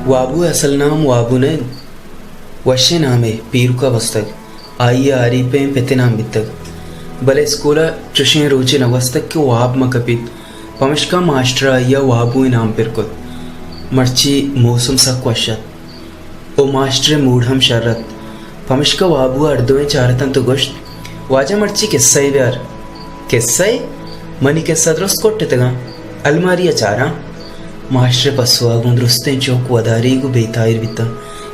وابو ءِ اصل نام وابو نہ انت، وشیں نامے پیرک ءَ بستگ۔ آئی ءِ آریپیں پت ءِ نام بیتگ، بلے اسکول ءَ چشیں روچے نہ گوستگ کہ واب مہ کپیت، پمشکا ماسٹر ءَ آئی ءَ وابو ءِ نام پر کت۔ مرچی موسم سک وش ات ءُ ماسٹر ءِ موڈ ہم شر ات، پمشکا وابو ءَ ہر دوئیں چارت انت ءُ گوشت، واجہ مرچی کسہ ئے بیار۔ کسہ ئے؟ منی کسہ درست کٹتگاں، الماری ءَ چاراں۔ ماسٹر ءِ پسو ءَ گوں درستیں چک وداریگ ءُ بے تاہیر بیتاں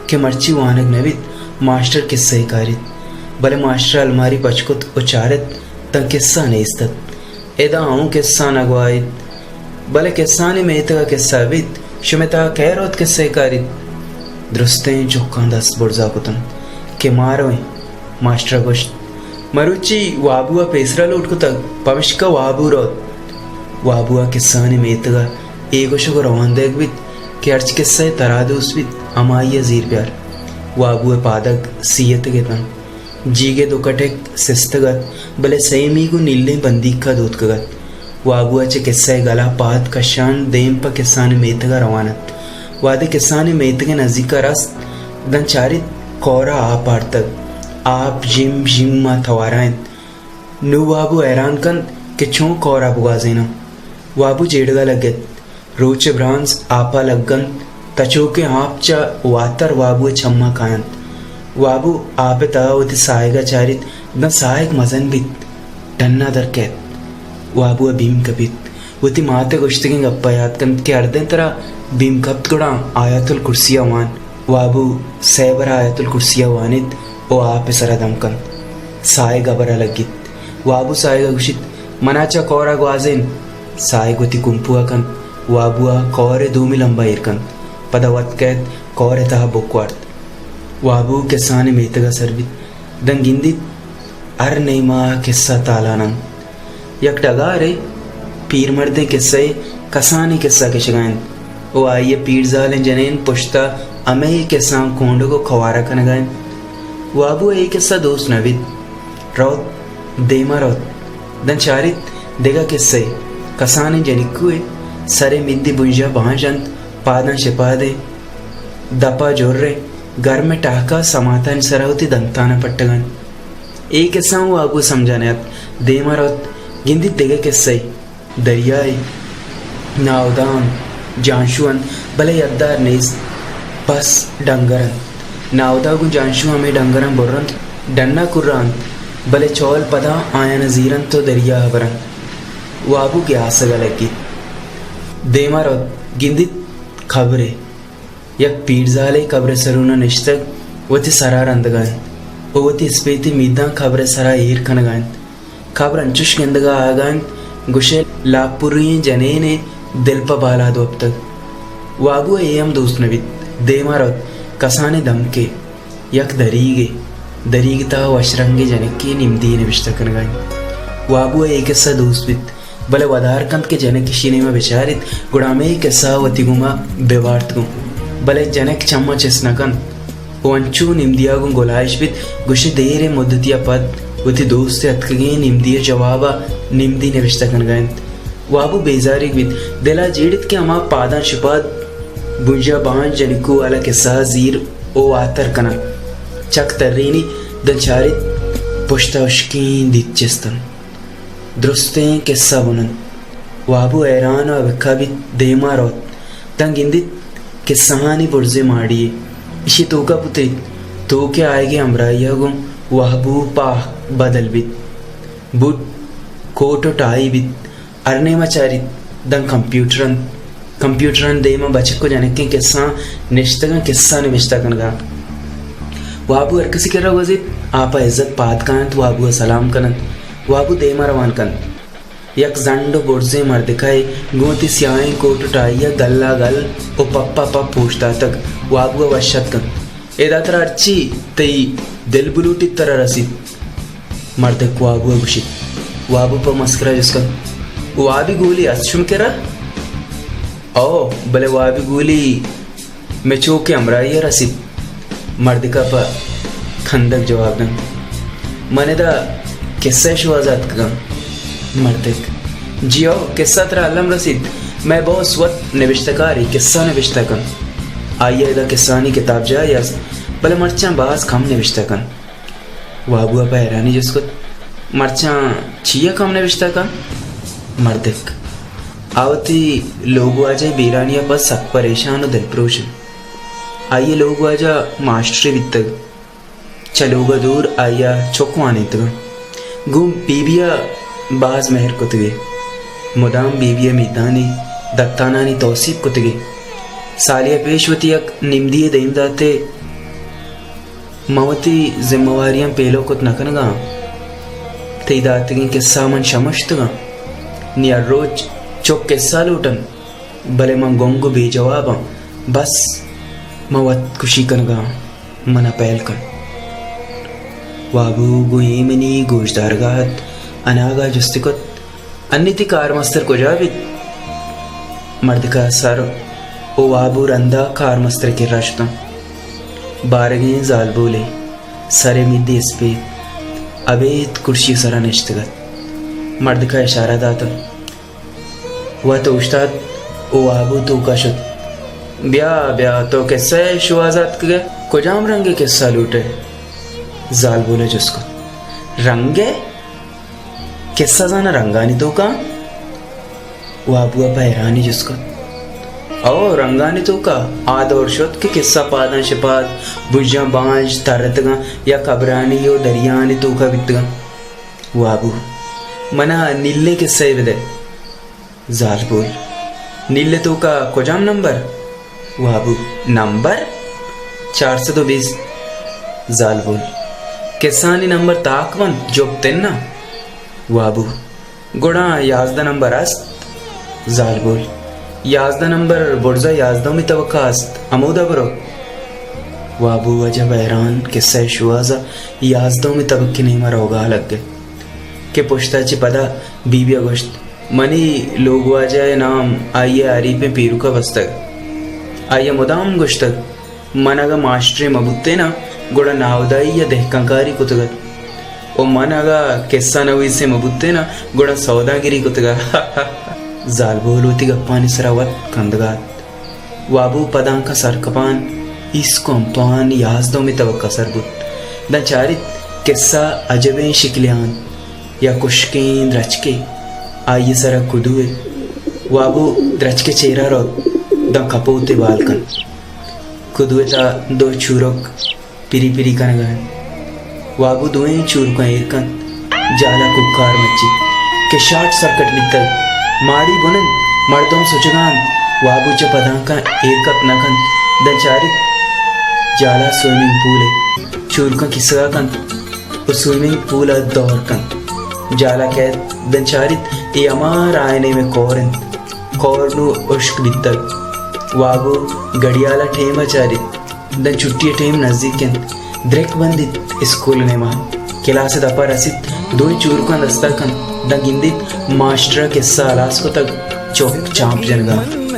کہ مرچی وانگ نہ بیت، ماسٹر کسہ ئے کاریت۔ بلے ماسٹر ءَ الماری پچ کت ءُ چارت، داں کسہ نیست ات۔ ادا اوں کسہ نہ گواہیت، بلے کسہانی میتگ ءَ کسہ بیت، شمے تہا کئے روت کسہ ئے کاریت؟ درستیں چکاں دست برزا کت انت کہ ما رویں۔ ماسٹر ءَ گوشت، مروچی وابو ءَ پیسرا لوٹ کتگ، پمشکا وابو روت۔ وابو ءَ کسہانی میتگ ءَ اے گوشگ ءُ روان دئیگ بیت کہ ہرچ کسہ ئے ترا دوست بیت، ہمائی ءَ زیر بیار۔ وابو ءِ پادگ سیتگ اتنت۔ جیگ ءِ دو کٹک سستگ ات، بلے سیمی گوں نیلیں بندیک ءَ دوتکگ ات۔ وابو ءَ چہ کسہ ءِ گل ءَ پاد کشان دیم پہ کسہانی میتگ ءَ روان ات۔ وہدے کسہانی میتگ ءِ نزیک ءَ رست، داں چاریت کور ءَ آپ آرتگ۔ آپ ژیم ژیم ءَ توارا انت۔ نوں وابو حیران کنت کہ چون کور ءَ بگوازیناں۔ وابو جیڑگ ءَ لگت۔ روچ ءِ برانز آپ ءَ لگ انت، تچوکیں آپ چہ واتر وابو ءِ چماں کاینت۔ وابو آپ ءِ تہا وتی ساہگ ءَ چاریت، داں ساہگ مزن بیت، ڈن ءَ در کئیت۔ وابو ءَ بیم کپیت، وتی مات ءِ گوشتگیں گپ ءَ یات کنت کہ ہردیں ترا بیم کپت گڑا آیت الکرسی ءَ وان۔ وابو سئے بر آیت الکرسی ءَ وانیت ءُ آپ ءِ سرا دم کنت۔ ساہگ ہبر ءَ لگیت۔ وابو ساہگ ءَ گوشیت، منا چہ کور ءَ گوازین۔ ساہگ وتی کمپو ءَ کنت، وابو ءَ کور ءِ دومی لمب ءَ ایر کنت، پدا وت کئیت کور ءِ تہا بک وارت۔ وابو کسہانی میتگ ءَ سر بیت، داں گندیت ہر نیمہ ءَ کسہ تالان انت۔ یک ڈگارے پیرمردیں کسہ ئے کسانیں کسہ کشگ ءَ انت ءُ آئی ءِ پیرزالیں جنین پشت ءَ ہمے کسہاں کونڈگ ءُ کوارہ کنگ ءَ انت۔ وابو ءَ اے کسہ دوست نہ بیت۔ روت، دیم ءَ روت۔ داں چاریت دگہ کسہ ئے، کسانیں جنکوے، سر ءِ مندی بنژا بانژ انت، پاداں شپادیں، دپ ءَ جریں، گرمیں ٹہک ءَ سماتانی سرا وتی دنتاناں پٹگ ءَ انت۔ اے کسہ اوں وابو ءِ سمجھ ءَ نیات۔ دیم ءَ روت، گندیت دگہ کسہ ئے۔ دریائے۔ ناہدا انت، جانشو انت، بلے یدار نیست۔ بس ڈنگر انت۔ ناہدا گوں جانشو ہمے ڈنگراں بر انت، ڈن ءَ کرا انت، بلے چول پدا آیان ءَ زیر انت ءُ دریا ءَ بر انت۔ وابو گیاسگ ءَ لگیت۔ دیم ءَ روت، گندیت قبرے۔ یک پیرزالے قبر ءِ سرون ءَ نشتگ، وتی سرا رندگ ءَ انت ءُ وتی اسپیتیں میداں قبر ءِ سرا ایر کنگ ءَ انت۔ قبر انچش گندگ ءَ آیگ ءَ انت، گوشئے لاپ پری ئیں جنینے دل پہ بالاد وپتگ۔ وابو ءَ اے ہم دوست نہ بیت۔ دیم ءَ روت، کسانیں دمکے، یک دریگے، دریگ ءِ تہا وش رنگیں جنکے نمدی یے نبشتہ کنگ ءَ انت۔ وابو ءَ اے کسہ دوست بیت، بلے ودار کنت کہ جنک اشی نیم ءَ بچاریت، گڑا ہمے کسہ ءَ وتی گوما بہ بارت گوں۔ بلے جنک چماں چست نہ کنت ءُ انچو نمدی ءَ گوں گلائیش بیت، گوشئے دیریں مدتی ءَ پد وتی دوست ءِ اتکگیں نمدی ءِ جواب ءَ نمدی نبشتہ کنگ ءَ انت۔ وابو بیزاریگ بیت، دل ءَ جیڑیت کہ ہما پاداں شپاد بنژا بانژ جنکو والا کسہ ءَ زیر ءُ واتر کناں۔ چک ترینیت، داں چاریت پشت ءَ ہشکیں دیت چست انت۔ درستیں کسہ بن انت۔ وابو حیران ءُ ابکہ بیت، دیم ءَ روت۔ داں گندیت کسہانی برزیں ماڑی یے۔ اشی توک ءَ پتریت۔ توک ءَ آیگ ءِ ہمراہی ءَ گوں وابو ءِ پاہ بدل بیت۔ بوٹ، کوٹ ءُ ٹائی بیت۔ ہر نیم ءَ چاریت، داں کمپیوٹر انت۔ کمپیوٹرانی دیم ءَ بچک ءُ جنکیں کسہاں نشتگ انت، کسہ نبشتہ کنگ ءَ۔ وابو ہر کسی کرا گوزیت، آپ ءَ عزت پاد کاینت، وابو ءَ سلام کننت۔ وابو دیم ءَ روان کنت۔ یک زنڈ ءُ برزیں مردکے گوں وتی سیاہیں کوٹ ءُ ٹائی ءَ گل ءَ گل ءُ پپ ءَ پپ اوشتاتگ، وابو ءَ وش اتک انت۔ ادا ترا ہرچی تئی دل بلوٹیت ترا رسیت۔ مردک وابو ءَ گوشیت۔ وابو پہ مسکرا جست کنت، وابی گولی است شمئے کرا؟ او، بلے وابی گولی مئے چوک ءِ ہمراہی ءَ رسیت۔ مردک ءَ پہ کندگ جواب دنت۔ من ادا کسہ ءِ شوہاز ءَ اتکگاں۔ مردک، جی ہو، کسہ ترا الم رسیت۔ مئے باس وت نبشتہ کارے، کسہ نبشتہ کنت۔ آئی ءَ ادا کسہانی کتابجاہے است، بلے مرچاں باز کم نبشتہ کنت۔ وابو ءَ پہ حیرانی جست کت، مرچاں چیا کم نبشتہ کنت؟ مردک، آ وتی لوگواجہ ءِ بیرانی ءَ پد سک پریشان ءُ دلپروش انت۔ آئی ءِ لوگواجہ ماسٹرے بیتگ۔ چہ لوگ ءَ دور آئی ءَ چک وانینتگ انت۔ گوں بی بی ءَ باز مہر کتگ ئے۔ مدام بی بی ءِ میتانی دتانانی توسیپ کتگ ئے۔ سالے ءَ پیش وتی یک نمدی یے دیم دات ئے، من وتی زمہ واریاں پیلو کت نہ کنگ ءَ آں۔ تئی داتگیں کسہ من شمشتگ آں۔ نی ہر روچ چک کسہ لوٹ انت، بلے من گنگ ءُ بے جواب آں۔ بس، من وت کشی کنگ ءَ آں۔ من ءَ پہل کن۔ وابو گوں ایمنی گوشدارگ ءَ ات، اناگہ جست ئے کت، انی تئی کارمستر کجا بیت؟ مردک ءَ سر ءُ وابو رندا کارمستر ءِ کرا شت انت۔ بارگیں زالبولے، سر ءِ مدی اسپیت، ابید کرسی ءِ سرا نشتگ ات۔ مردک ءَ اشارہ دات انت۔ وت اوشتات ءُ وابو توکا شت۔ بیا، بیا، تو کسہ ءِ شوہاز ءَ اتکگ ئے؟ کجام رنگ ءِ کسہ لوٹ ئے؟ زالبول ءَ جست کت۔ رنگ ءِ؟ کسہ زاناں رنگانی توکا؟ وابو ءَ پہ حیرانی جست کت۔ او، رنگانی توکا۔ آ دور شت کہ کسہ پاداں شپاد، بژاں بانج ترتگاں یا کبرانی ءُ دریانی توکا بیتگاں۔ وابو، من ءَ نیلیں کسہ یے بدئے۔ زالبول، نیل ءِ توکا کجام نمبر؟ وابو، نمبر؟ چار سد ءُ بیست۔ زالبول، کسہانی نمبر تاک بنت، جپت اناں۔ وابو، گڑا یازدہ نمبر است؟ زالبول، یازدہ نمبر برز ءَ یازدہمی تبک ءَ است، ہمودا برو۔ وابو عجب حیران، کسہ ءِ شوہاز ءَ یازدہمی تبک ءِ نیم ءَ روگ ءَ لگ ات کہ پشت ءَ چہ پدا بی بی ءَ گوشت، منی لوگواجہ ءِ نام آئی ءِ حریپیں پیرک ءَ بستگ۔ آئی ءَ مدام گوشتگ، من اگاں ماسٹرے مہ بوتیناں، گڑا ناہدائی یا دہکانکاری کتگ ات۔ ءُ من اگاں کسہ نویسے مہ بوتیناں، گڑا سوداگری کتگ ات۔ زالبول وتی گپانی سرا وت کندگ ءَ ات۔ وابو پدانکاں سرکپان، ایسک ءُ ہمپان یازدہمی تبک ءَ سر بوت۔ داں چاریت، کسہ عجبیں شکلے ءَ انت۔ یک ہشکیں درچکے، آئی ءِ سرا کدوے۔ وابو درچک ءِ چیرا روت، داں کپوتے بال کنت۔ کدو ءِ تہا دو چورک پری پری کنگ ءَ انت۔ وابو دوئیں چورکاں ایر کنت، جالا کوکار مچیت کہ شارٹ سرکٹ بیتگ۔ ماڑی بن انت، مردم سچگ ءَ انت۔ وابو چہ پدانکاں ایر کپت نہ کنت، داں چاریت، جالا سوئمنگ پولے۔ چورکاں کیسگ ءَ کنت ءُ سوئمنگ پول ءَ دور کنت۔ جالا کئیت، داں چاریت، اے ہما راہ ءِ نیم ءَ کور انت۔ کور نوں ہشک بیتگ۔ وابو گڑیال ءِ ٹیم ءَ چاریت۔ داں چھٹی ءِ ٹیم نزیک انت۔ درک بندیت، اسکول ءِ نیم ءَ کلاس ءِ دپ ءَ رسیت، دوئیں چورکاں دست ءَ کنت، داں گندیت ماسٹر ءَ کسہ ہلاس کتگ، چک چانپ جنگ ءَ انت۔